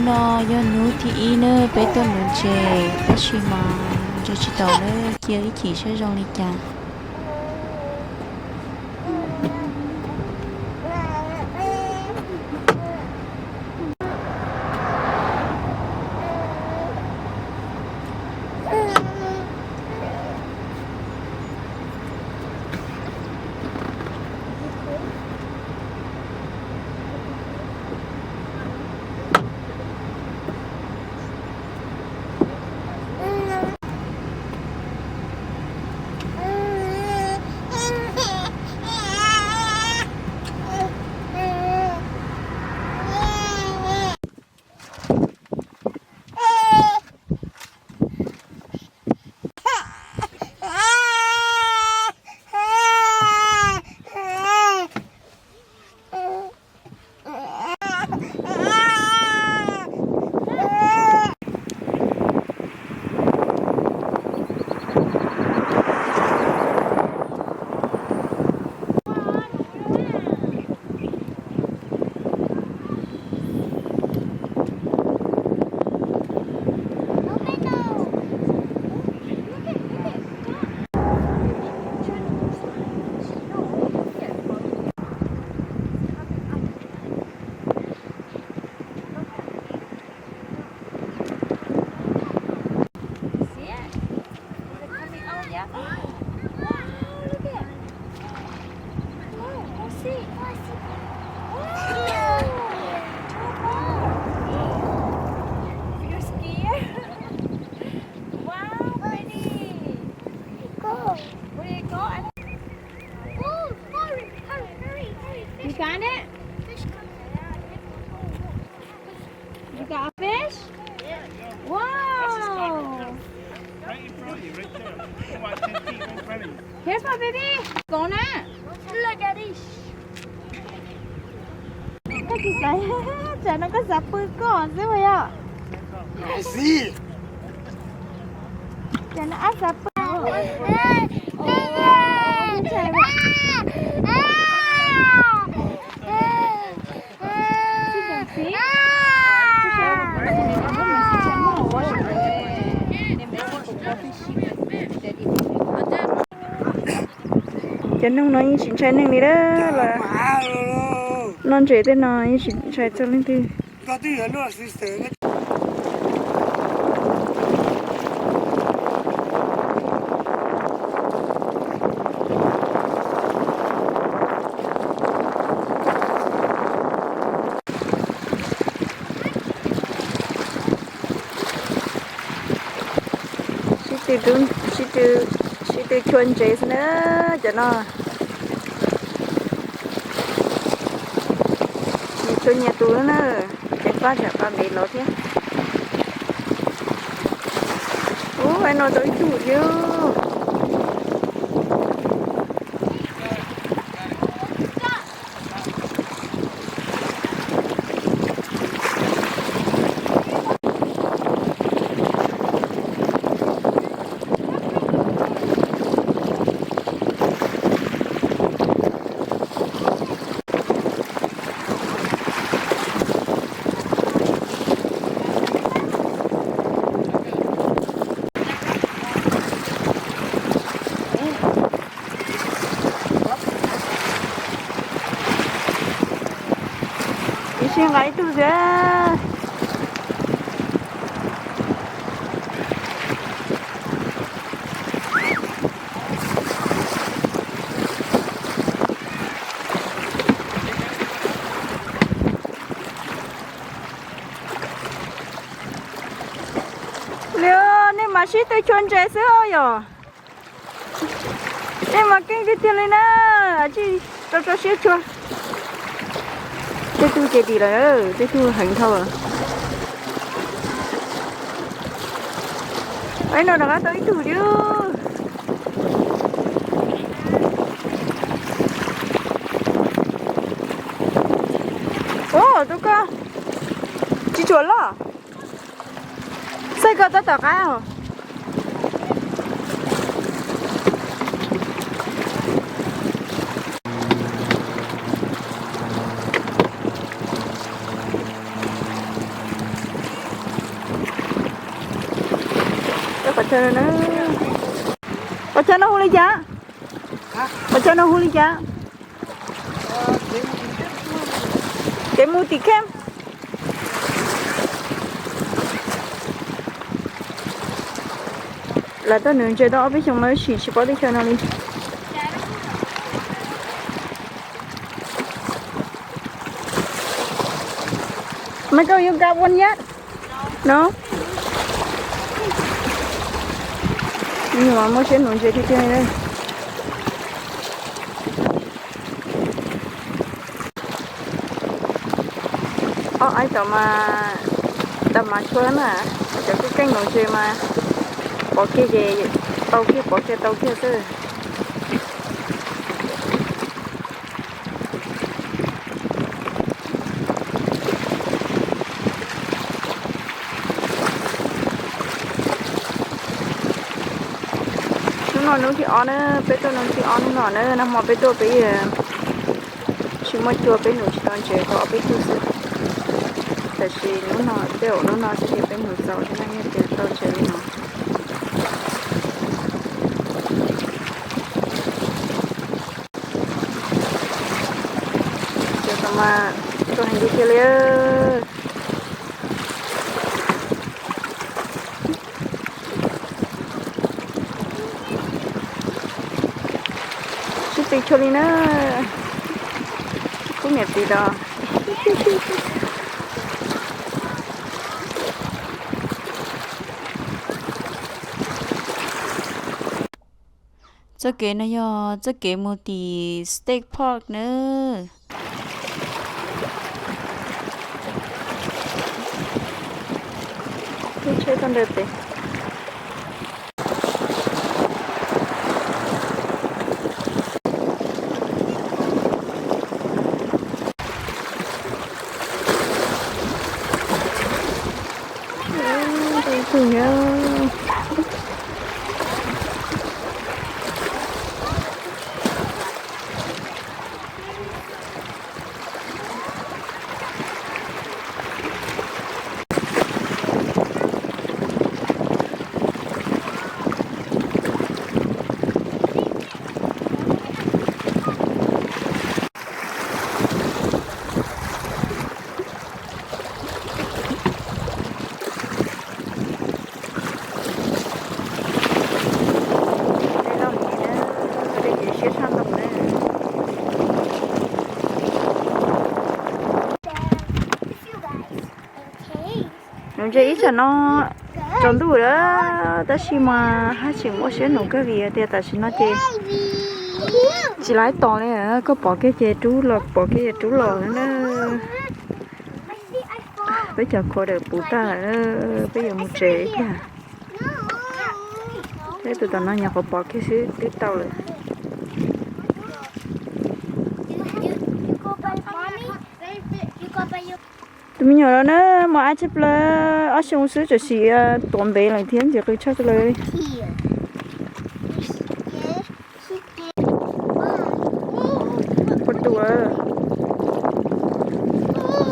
No yog hnub thib ib na peb tuaj nuv ntses, tab sis mas ntses tsis tau na, cia ib chim saib zoo li cas. See it? Is it coming? Oh, yeah. Wow, look at it. Oh, oh, see. Wow. Too far. You're scared? Wow, pretty. Where do you go? I don't... Oh, hurry, hurry, hurry, hurry. You got it? Fish coming. You got a fish? Wow. Right in front of you, right there. Come on, ten feet right in front of you. Careful, baby. Kov na. Look at this. Koj tsis xav, tsam no koj xav pw koj xwb puas yog? Xib, tsam no ab xav pw. Cov noog no yeej tsis ntshai neeg li lawm. Noj ntses tej no yeej tsis ntshai txog leej twg. Sib tw, sib tw, sib tw chua ntses xwb na cov no. Tsis tshua nyias tus na, ces pab tsam pab ntev los thiab. Ub, no tau ib tug thiab. Ib sij nqa ib tug xwb. Li, nej mas sib tw chua ntses xwb yom. Tej mas keej tiag tiag li na, tsis rau rau siab tshua. Tej tug ces dim lawm, tej tug heev dhau lawm. Ib no rov qab tau ib tug li. Ub, tus ko tsis tshua loj. Xaij ko tab tom qab os. Qhov chaw no, qhov chaw no hu li cas? Qhov chaw no hu li cas? Kev mus tim camp. Lawv tuaj nuv ntses tau ob peb xyoos lawm tab sis tsis paub teb chaws no li. Michael, you got one yet? No? Nyuam muaj siab nuv ntses tiag tiag li. Ob aib tom mas, tom mas tshua na, cov keej keej nuv ntses mas pov kiag ces tau kiag, pov kiag tau kiag xwb. Hnub no hnub thib ob na, peb tuaj hnub thib ob hnub no na, nag hmo peb tuaj peb tsis muaj cua, peb nuv tsis tau ntses tau ob peb tug xwb. Tab sis hnub no tej zaum hnub no xwb ces peb nuv txaus thiab na, yog tias tau ntses li no. Cov tom mas tuaj heev tiag tiag li. Sib tw tshua li na. Kuv niam txiv los. Txoj kev no yog txoj kev mus tim State Park na. Lub tsheb tuaj ntawm pem. Tej zaum ntawd na, tej zaum siab tshaj ntau na. Nuv ntses ib tsam no tsaus ntuj lawm tab sis mas haj tseem muaj siab nuv kawg vim tias tam sim no ces tsis laib tos li, koj pom kiag ces rub los, pom kiag ces rub los na. Peb cov quarter puv tag lawm, peb yuav mus tsev ib pliag. Peb tus tom no nyuam qhuav pom kiag xwb twb tau lawm. Tus me nyuam no na, mos ab tshaj plaws, ob xyoo xwb tam sim tuav ntev lawm thiab ntxim qw tshaj plaws. Ua tus,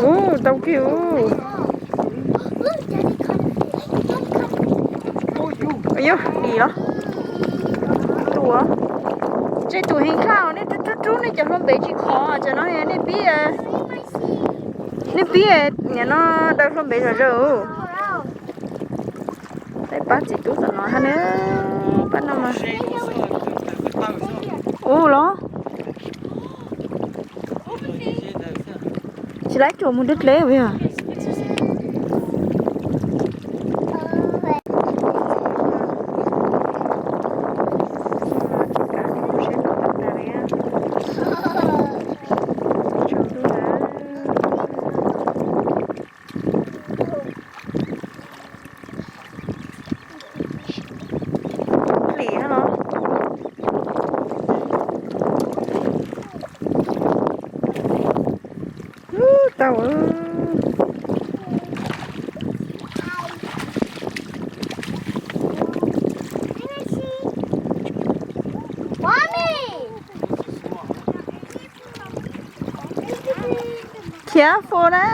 ua tau kiag. Yog dim los tus, tseb tus heev tshaj, nej rub rub rub nej cov hlau npev tsis khov, tsam no nej pib, nej pib nim no daws hlau npev zom zaws. Peb pab txiv tub tom no hab na, pab no mas. Ua los tsis laib tsuas mus dleb dleb yog. Lim no. Tau. Careful na.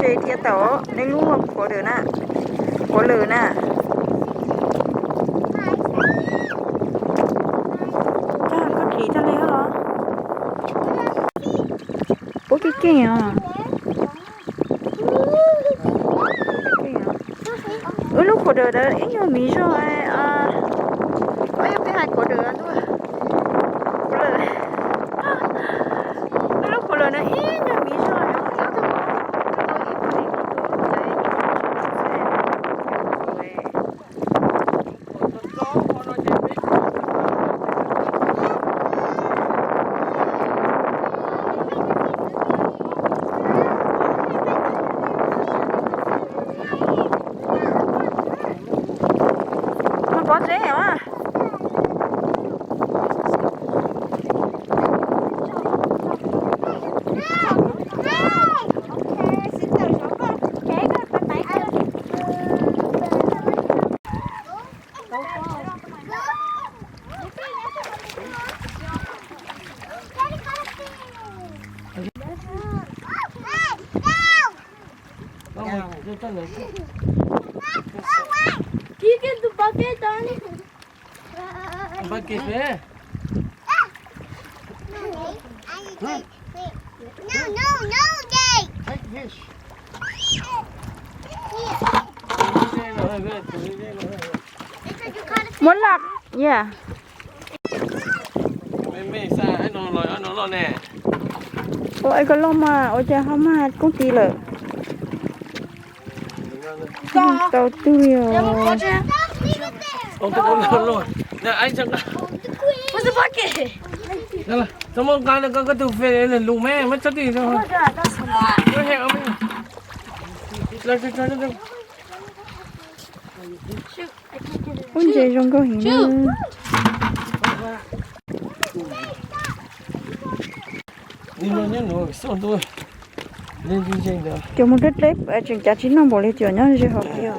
Ces thiaj tau neb lub kuav lwm na, kuav lwm na. Koj kis tag li los? Puab keej keej os. Wb lub kuav lwm ntawd ib nyuag miv zog. Koj yog peb hais kuav lwm, kuav lwm, wb lub kuav lwm na ib nyuag miv zog. Mas pov tsev os. Muab laj, yeah. Ua es koj loj mas ua cas ho mag koob tis lawm? Tau twg li os. Ub, ntses zoo nkauj heev na. Cov mus deb deb tseem cav tsis noj npaum li cov nyob ze hauv qhov.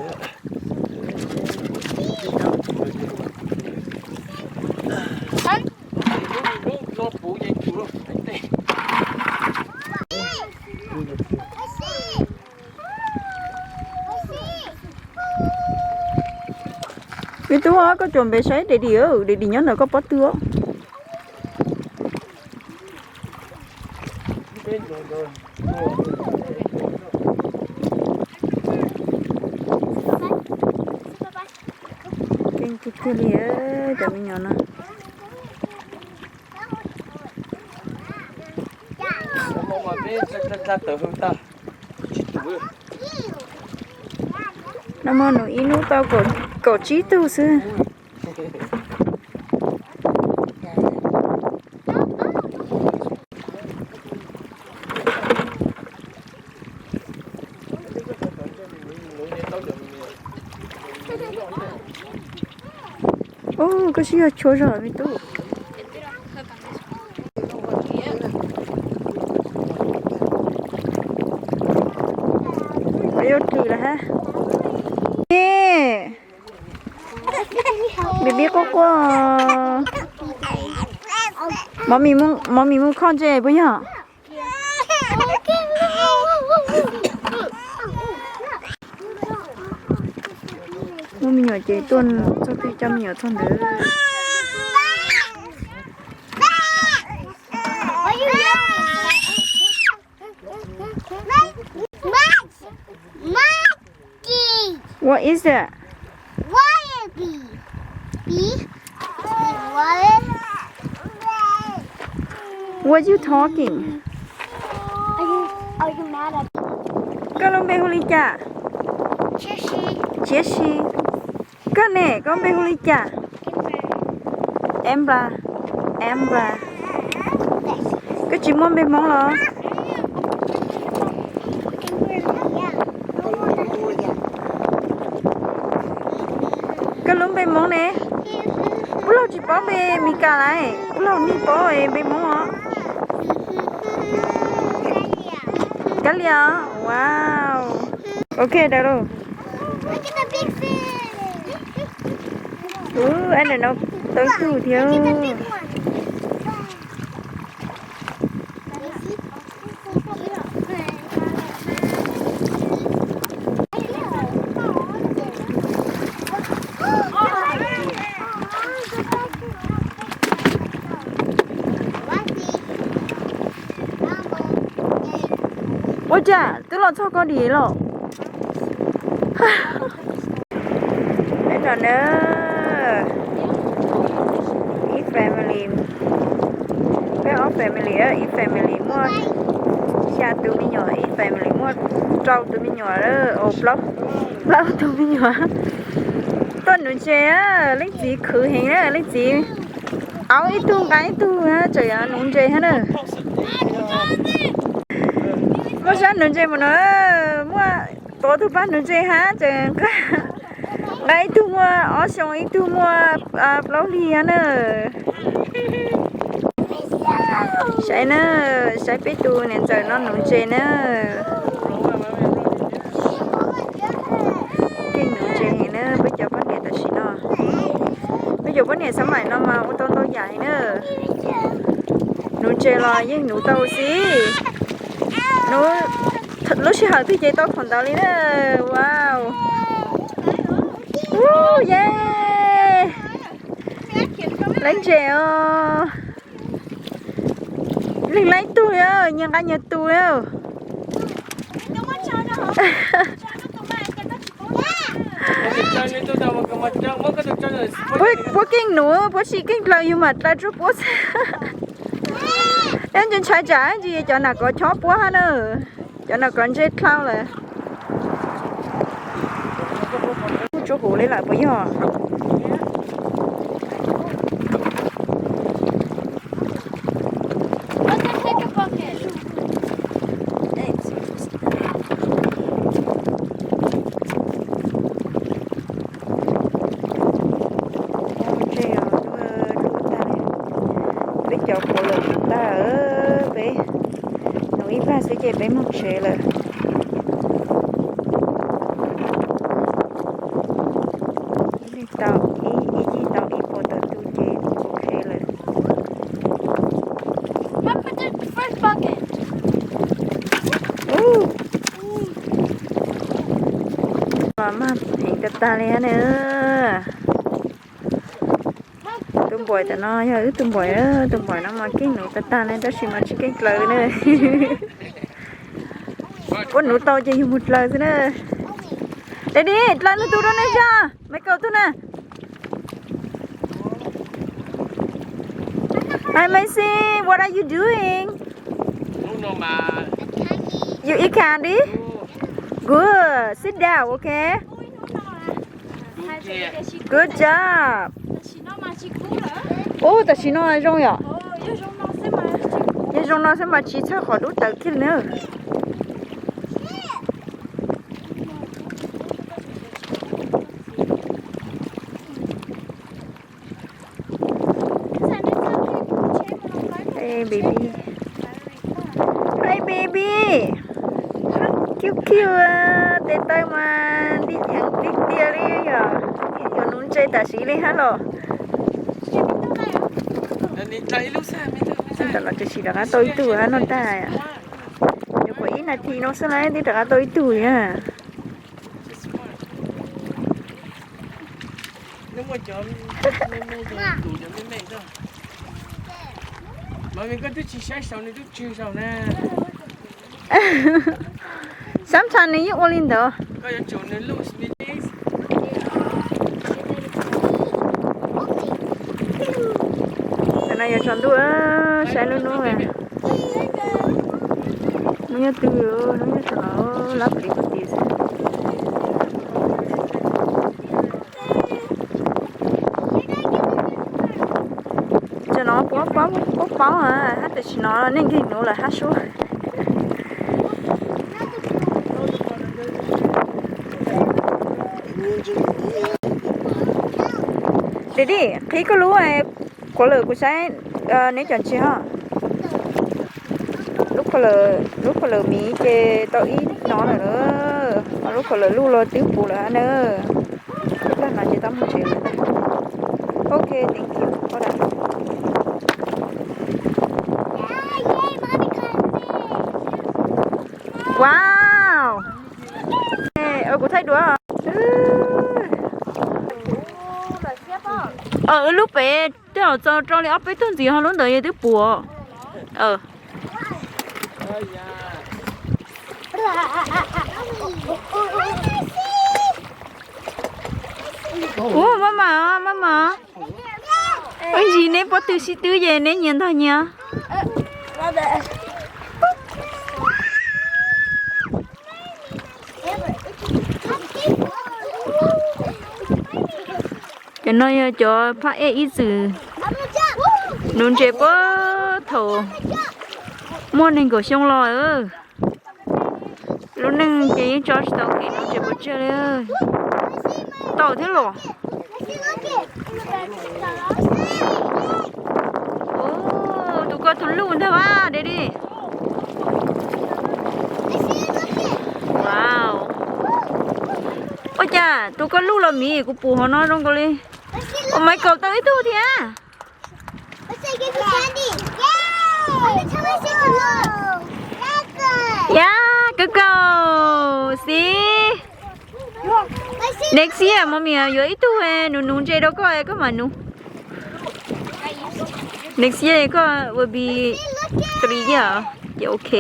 Me tub, koj cuam npe saib dais dis, dais dis nyob ntawm koj pob tw os. Keej tiag tiag li cov me nyuam no. Nag hmo nws ib hnub tau kaum tsib tug xwb. Ub, koj sib yog tshuaj zog me tub. Koj yuav ris lawm hab. Baby quaj quaj. Mov mis mus kho ntses puas yog? Muaj me nyuam ces tuaj txog twg coj me nyuam txog ntawd. What is that? Wallaby. Bee. Wallaby. What you talking? Are you, are you mad at me? Koj lub npe hu li cas? Jessie. Jessie. Koj ne, koj npe hu li cas? Amber. Amber. Koj tsis muaj npe Hmoob los? Koj lub npe Hmoob ne? Puab laug tsis paub npe Mis Kas lawm, puab laug nig paub npe Hmoob os. Kab Lias os, wow. Ok, dawm lauj. Ub, ab, no tawb tug thiab. Cas twb los txog koj dim los. Peb no na, ib family, peb ob family, ib family muaj xya tus me nyuam, ib family muaj rau tus me nyuam, plaub tus me nyuam. Tuaj nuv ntses, leej txiv khwv heev na, leej txiv aub ib tug nqa ib tug, tseem nuv ntses thiab na. Muaj sab nuv ntses mus no, muaj tod tug pab nuv ntses hab tseem nqa ib tug muaj ob xyoos ib tug muaj plaub hlis na. Saib na, saib peb tus niam ntxawm no nuv ntses na. Keej nuv ntses heev na peb cov poj niam tam sim no. Peb cov poj niam xab maim no mas ua tau ntau yam heev na. Nuv ntses los yeej nuv tau xwb. Nuv lub sij hawm twg ces tau thaum ntawd li na. Wow. Woo, yay. Leej ntses os. Leej leej tug, nyias nqa nyias tus. Puab keej nuv, puab tsis keej dlaws, yus mam dlaws rua puab xwb. Ib ntsis ntshai tsam ib ntsis cov nam kov chob puab hab na. Cov nam kov ntsej dlhau lawm. Tsuab huv li lawm puas yog? Ntses os, dub tag li. Peb cov puav lawm tag, peb nuv ib plag xwb ces peb mus tsev lawm. Ib leeg tau, ib yig tau ib puas tawm tus ces ok lawm. Los mag heev tag tag li na. Tus npuam tam no yog wb tus npuam, tus npuam no mas keej nuv tag tag li tab sis mas tsis keej dlaws na. Puab nuv tau ces yug mus dlaws xwb na. Daddy, dlaws nwg tug rua nej zag, Michael tug na. Hi Macy, what are you doing? You eat candy? Good. Sit down, okay? Good job. Ub, tam sim no zoo yom? Yog zoo no xwb mas tsis txhawj qhov dub tawv kiag na. Hey baby. Hey baby. Cute cute, tes taw mas ntij nyeem tiag tiag li yom. Yuav nuv ntses tam sim li hab los. Ntawm los tsis rov qab tau ib tug hab no tag. Nyuam qhuav ib nas this no xwb lawm twb rov qab tau ib tug na. Sometimes nws yeej ua li ntawd. Tam no yuav tsaus ntuj, saib lub hnub. Hnub nyob twg, hnub nyob tsaus los lab pliv puag tim xwb. Tam no puab paub, puab paub hab, tam sim no nej nkeeg nuv lawm hab sub. Daddy, qhib koj lub qhuav lawm kuv saib neb cov ntses hos. Lub qhuav lawm miv ces tau ib no lawm na. Ho lub qhuav lawm luj los twb puv lawm hab na. Ib plag no ces tau mus tsev lawm. Ok, thank you. Wow. Kuv thaij duav. Wb lub pem tej zaum txaus rau li ob peb tug ntxiv ho lub ntawd yeej twb puv. Ua, Ua, maj mam, maj mam. Ua ntsis neb pob tw sib twb ces neb nyias ntog nyias. Cov no yog cov phab ej ib txwm nuv ntses puag thaum muaj nees nkaum xyoo los. Lub neej ces yeej tso tsis tau kev nuv ntses pov tseg li. Tau thiab los. Tus ko tus luj ntag mas, Daddy. Wow. Ua cas tus ko luj los miv, kuv pum hauv no zoo nkaus li. Ua, Michael tau ib tug thiab. Yog, kawg nkaus xwb. Next year mommy yuav ib tug nuv nuv ntses rau koj, koj mam nuv. Next year koj will be three years, ces ok.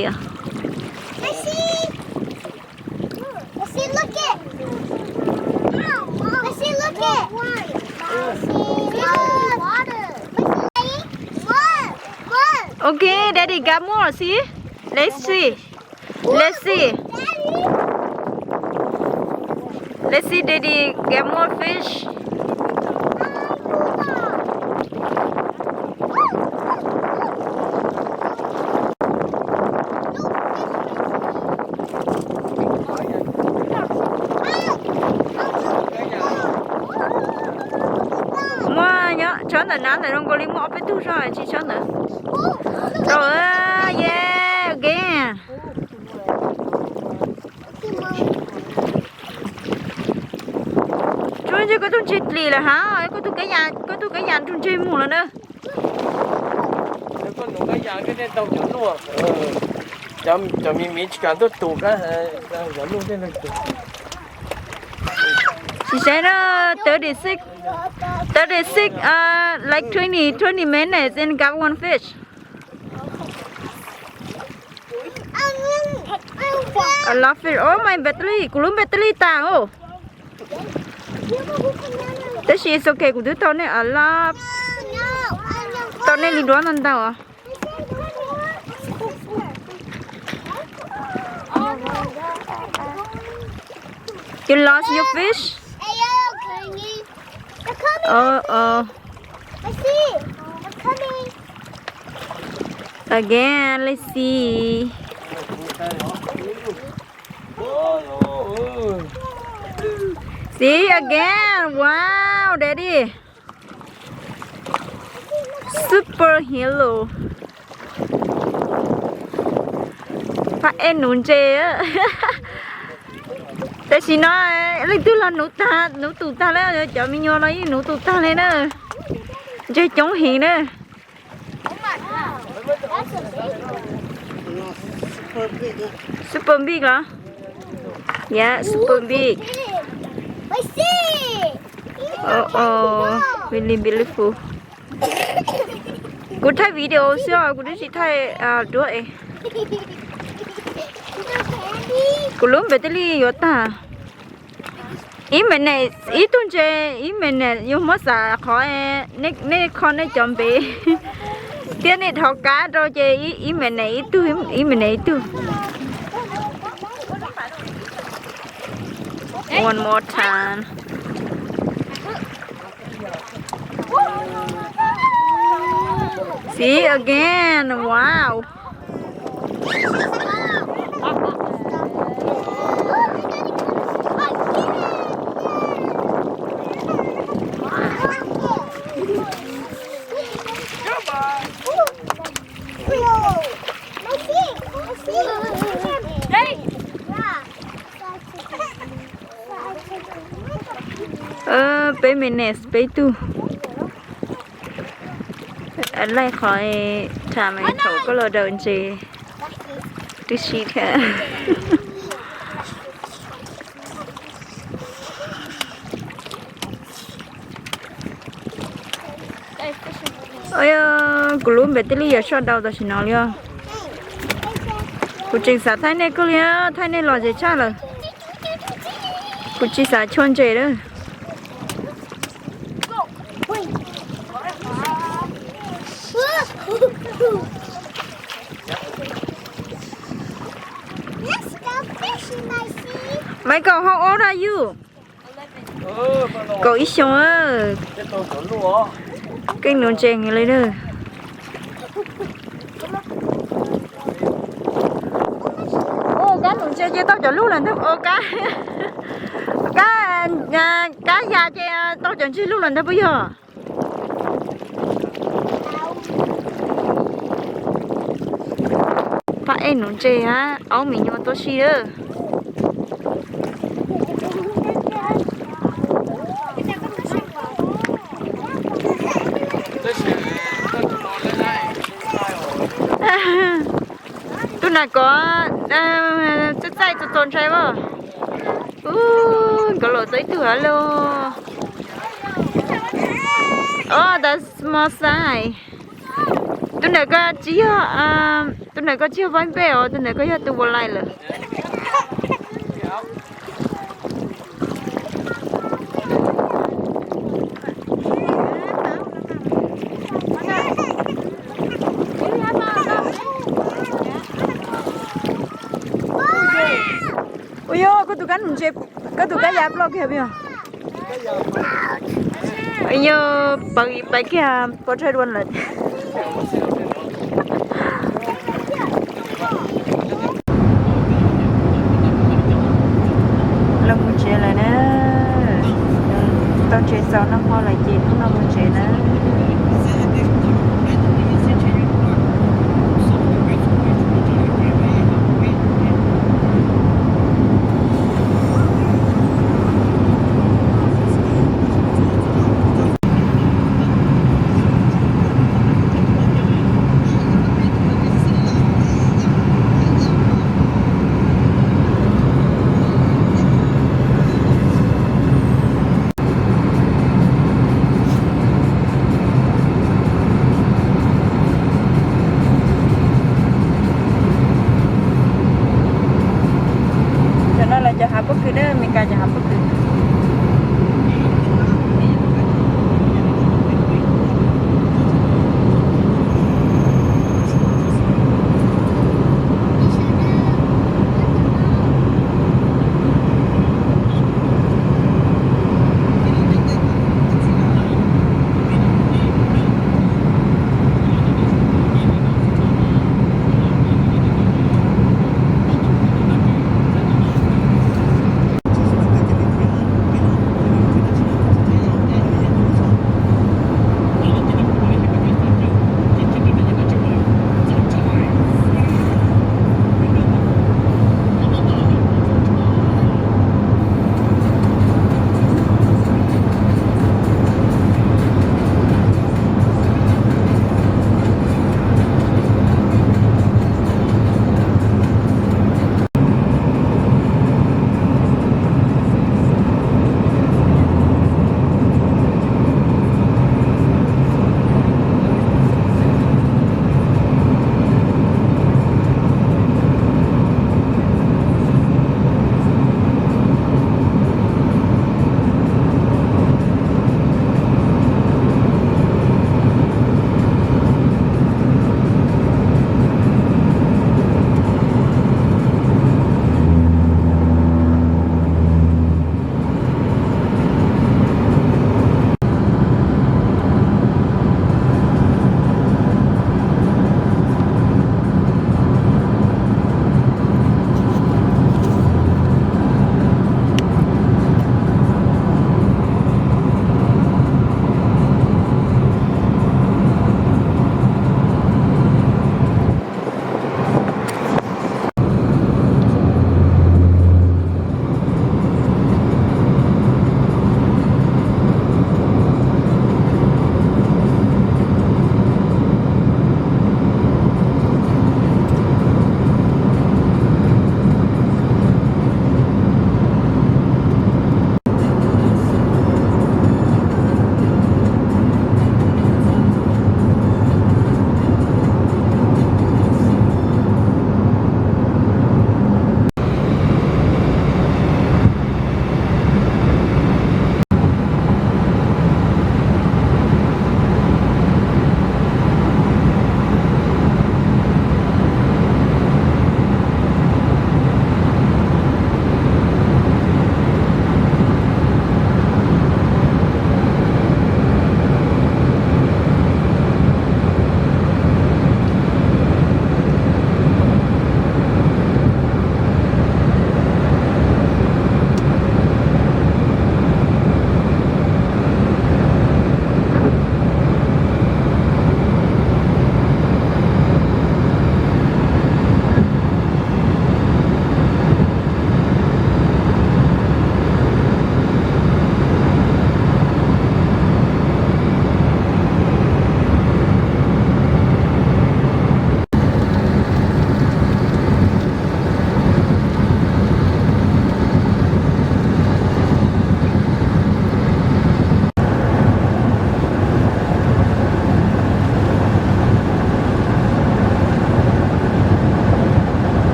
Okay, Daddy got more, see? Let's see. Let's see. Let's see, Daddy got more fish. Muaj nyob tsob ntawm nab ntawm zoo nkaus li muaj ob peb tug zog tsis tsob ntawd. Tau, yeah, again. Tsuas ntshe koj tus ntseg dlis lawm hab, koj tus kab ya nrug ntseg mus lawm na. Cov miv miv tsis kam tuaj tus kab, cov luj tej. Tsis saib na, thirty six, thirty six, uh, like twenty, twenty minutes and got one fish. A lot fish. Oh, my battery, kuv lub battery tas os. Tab sis it's okay, kuv twb tau nej a lot, tau nej li duab ntau ntau os. You lost your fish? Uh oh. Again, let's see. See again. Wow, Daddy. Super Hero. Phab ej nuv ntses. Tam sim no leej twg los nuv tag, nuv tus tag lawm, cov me nyuam los yeej nuv tus tag li na. Ntses coob heev na. Super big los? Yeah, super big. Oh, oh, really beautiful. Kuv thaij video xwb os, kuv twb tsis thaij duab es. Kuv lub npe tej li yuav tag. Ib minute, ib tug ntses ib minute, yus muab xav qhov nej kho nej cov npe thiab nej dhos kab rau ces ib minute ib tug, ib minute ib tug. One more time. See again. Wow. Peb minutes peb tug. Laij qhov tham thaum koj los daws ntses twb sib thiab. Kuv lub npe tej li yuav soj dau tam sim no li os. Kuv tseem xav thaij nej kawg li, thaij nej los ces tshaj lawm. Kuv tsis xav chua ntses lawm. Michael, how old are you? Kaum ib xyoos. Keej nuv ntses li na. Kab nuv ntses ces tau cov luj lawm ntag. Kab, kab ya ces tau cov ntses luj lawm ntag puas yog? Pab ej nuv ntses hab aub me nyuam tuaj si lawm. Tub nam kov txaij txaij txaus txaus ntshai as. Ub, nkawd los tau ib tug hab lauj. Oh, the small size. Tub nam koj tsis yog, tub nam koj tsis yog vaib npej os, tub nam koj yog tus vos lais lawm. Ua yog koj tus kab nuv ntses, koj tus kab ya ploj kiag puas yog? Yog pais kiag pov tseg dua lawm. Los mus tsev lawm na. Tau tsev txaus noj hmo lawm ces hnub no mus tsev na.